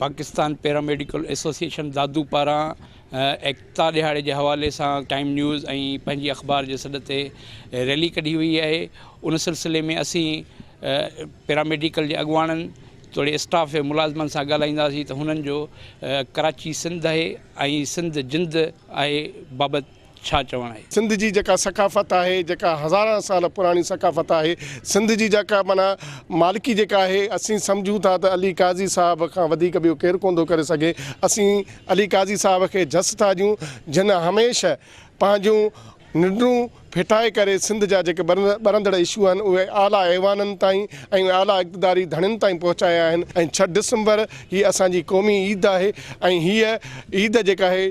Pakistan paramedical association Dadu پاران ايڪتا ڏهاڙي جي حوالي سان ٽائيم نيوز ۽ پنهنجي اخبار جي سڏ تي ريلي ڪڍي وئي آهي ان سلسلي ۾ اسين پيراميڊيڪل جي اڳواڻن توڙي اسٽاف ۽ ملازمن سان ڳالهائينداسين ته هنن جو ڪراچي سنڌ آهي ۽ سنڌ جند آهي بابت ڇا چوڻ آهي. سنڌ جي جيڪا ثقافت آهي، جيڪا هزارها سال پراڻي ثقافت آهي، سنڌ جي جيڪا معنيٰ مالڪي جيڪا آهي، اسين سمجهون ٿا ته علي قاضي صاحب کان وڌيڪ ٻيو ڪير ڪونه ٿو ڪري سگهي. اسين علي قاضي صاحب کي جس ٿا ڏيون، جن هميشه پنهنجون ننڊون ڦٽائي ڪري سنڌ جا جيڪي ٻرندڙ اشو آهن، اهي اعليٰ ايوانن تائين ۽ اعليٰ اقتداري ڌڻين تائين پهچايا آهن ۽ ڇهه ڊسمبر هي اسان جي قومي عيد آهي ۽ هيء عيد جيڪا آهي،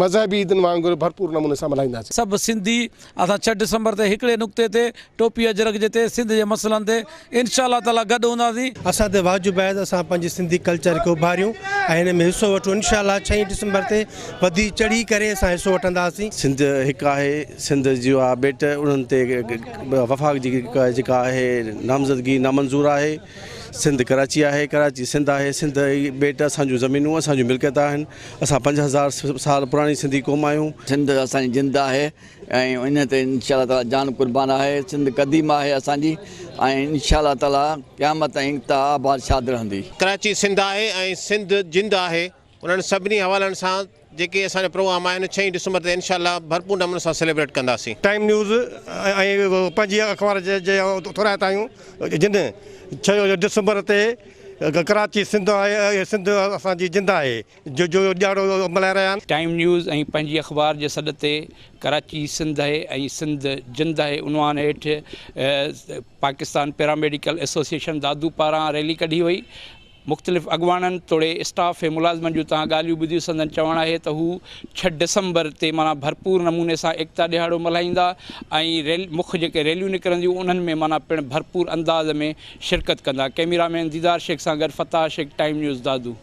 مذهبي عيدن وانگر ڀرپور نموني سان ملهائينداسين. سڀ سنڌي اسان ڇهه ڊسمبر تي هڪڙي نقطي تي ٽوپي اجرڪ جي تي سنڌ جي مسئلن تي انشاء الله تعالي گڏ هونداسين. اسان تي واجب آهي ته اسان پنهنجي سنڌي ڪلچر کي اڀاريون ۽ هن ۾ حصو وٺون انشاء الله ڇهين ڊسمبر تي وڌي چڙهي ڪري اسان حصو وٺنداسين. سنڌ هڪ آهي سنڌ جا ٻيٽ انهن تي وفاق جي جيڪا آهي نامزدگي نامنظور آهي. سنڌ ڪراچي آهي، ڪراچي سنڌ آهي، سنڌ ۽ ٻيٽ اسان جون زمينون اسان جون ملڪيت آهن، اسان 5000 سال پراڻي سنڌي قوم آهيون. سنڌ اسان جي جند آهي ۽ ان تي انشاء الله تعالي جان قربان آهي، سنڌ قديم آهي اسان جي ۽ انشاء الله تعالي قيامت تائين تا آباد شاد رهندي. ڪراچي سنڌ آهي ۽ سنڌ جند آهي، انهن سڀني حوالن سان جيڪي اسان جا پروگرام آهن ڇهين ڊسمبر تي انشاء الله ڀرپور نموني سان سيليبريٽ ڪنداسين. ٽائيم نيوز ۽ پنهنجي اخبار جي ٿورائتا آهيون جن ڇهه ڊسمبر تي ڪراچي سنڌ آهي سنڌ اسان جي جند آهي جو ڏهاڙو ملهائي رهيا آهن. ٽائيم نيوز ۽ پنهنجي اخبار جي سڏ تي ڪراچي سنڌ آهي ۽ سنڌ جند آهي عنوان هيٺ پاڪستان پيراميڊيڪل ايسوسيئيشن دادو پاران ريلي ڪڍي وئي. مختلف اڳواڻن توڙي اسٽاف ۽ ملازمن جون توهان ڳالهيون ٻڌيون سندن چوڻ آهي ته هو ڇهه ڊسمبر تي معنيٰ ڀرپور نموني سان ايڪتا ڏهاڙو ملهائيندا ۽ ريل مک جيڪي ريليون نڪرنديون انهن ۾ معنيٰ پڻ ڀرپور انداز ۾ شرڪت ڪندا ڪئميرا مين ديدار شيخ سان گڏ فتاح شيخ ٽائيم نيوز دادو.